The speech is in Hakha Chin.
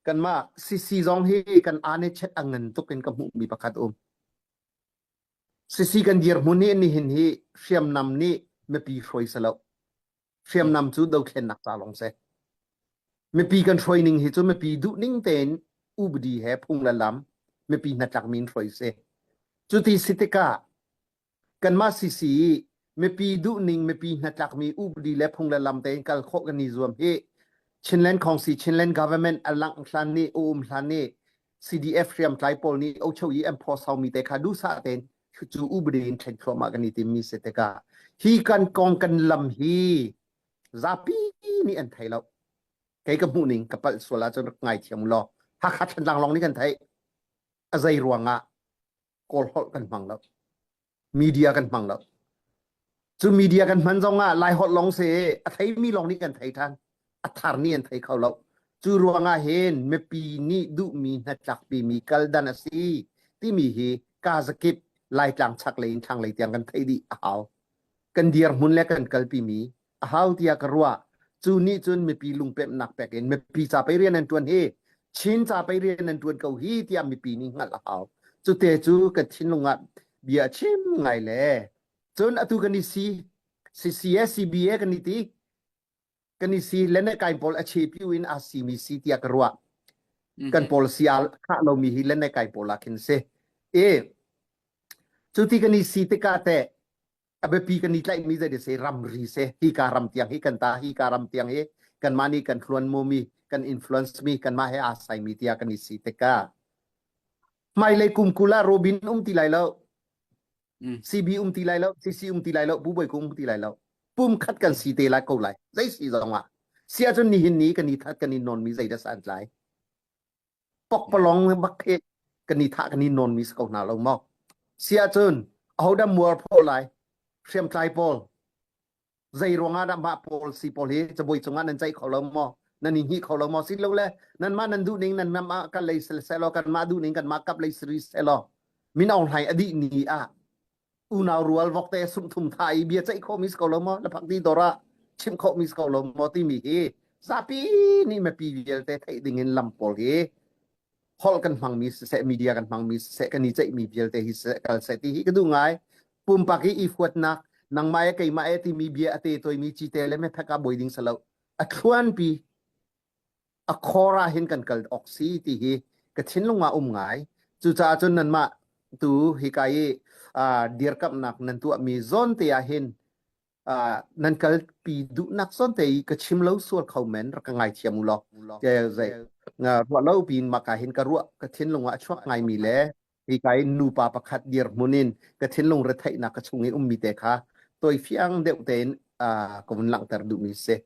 Kanmah CC zong hi kan aa chet a ngan tuk in ka hmuhmi pakhat um. CC kan dirhmun hi nihin hi hriamnam nih mipi hruai si lo. Hriamnam cu dothlennak ca lawng si. Mipi kan hruai ning hi cu mipi duh ning tein upadi he phung le lam mipi hnatlakmi in hruai si. Cuti si tikah Kanmah CC i mipi duhning mipi hnatlakmi upadi le phung le lam tein kal khawh kan i zuam hi Chinland Khongsi Chinland Government a langh hlan nih a um hlan nih CDF hriamtlai pawl nih ocho i an phuasaumi te kha duhsah tein cu upadi in thlen thluahmah kan i timmi si tikah hi kan kong kan lam hi zapi nih an thei lo. Kei ka hmuh ning ka palh sual ahcun rak ngaithiam law Hakha Thantlang lawng nih kan theih. A zei ruangah Kawl holh kan hmang lo. Media kan hmang lo. Cu media kan hman zong ah Lai holh lawng si a theimi lawng nih kan thei ṭhan. A thar nih an thei kho lo. Cu ruangah hin mipi nih duhmi hnatlakpimi kaldan a si timi hi kazakip Laitlang chaklei in thlanglei tiang kan theih dih a hau. Kan dirhmun le kan kalpimi a hau tiah ka ruah. Cu nih cun mipi lungpemhnak pek in mipi ca pei rian an ṭuan hi Chin ca pei rian an ṭuan ko hi tiah mipi nih hngalh a hau. Cute cu ka thinlung ah bia a chim ngai le cun atu kan i si CCA CBA kan i ti kan i si lene kai pawl a chepiu in aa simi si tiah ka ruah. Kan policy aa khah lomi hi lene kai pawl ah khin si. E cu ti kan i si tikah teh a biapi kan i tlaihmi zei si ramri si hika ram tiang hi kan ta hika ram tiang hi kanmah nih kan hluan mi kan influence mi kanmah he aa saimi tiah kan i si tikah hmailei kum 20 ah Robin um ti lai lo CB um ti lai lo CC um ti lai lo Pu Bawi Kung um ti lai lo pum khat kan si te lai ko lai zei si zong ah si ahcun nihin ni kan i that kan i nawn mi zei dah san tlai Pokpalong bak khi kan i thah kan i nawn mi si ko hna lo maw? Si ahcun ahodah muar phawh lai? Hriamtlai pawl zei ruangah dah mah pawl si pawl hi cabuai cungah nan ceih kho lo maw? Nan i hngih kho lo maw? Si lo le nanmah nan duh ning nan mah kal lei selaw kanmah duh ning kanmah kap lei siri selaw Min Aung Hlaing a dih ni ah unau rual vokte sumthum tha i bia ceih khawhmi si ko lo maw? Laphak ti dawr ah chimh khawhmi si ko lo maw timi hi zapi nih mipi vialte theih ding in lam pawl hi holh kan hmangmi siseh media kan hmangmi siseh kan i ceihmi vialte hi siseh kal seh ti hi ka duh ngai. Pumpak i i huatnak nangmah e keimah e timi bia a te toimi cite le mephek ah boi ding si lo. A thluanpi a khor ah hin kan kal awk si ti hi ka thinlung ah um ngai. Cucaah cun nanmah tu hika i dirkamhnak nan tuahmi zawn te ah hin nan kalpi duhnak zawn te i ka chim lo sual kho men rak ka ngaithiam u law. Zei ruah lo piin maka hin ka ruah ka thinlung ah a chuak ngaimi le hika i nupa pakhat dirhmun in ka thinlung retheihnak ka chung i ummi te kha toifiang deuh tein ka vun langhter duhmi si.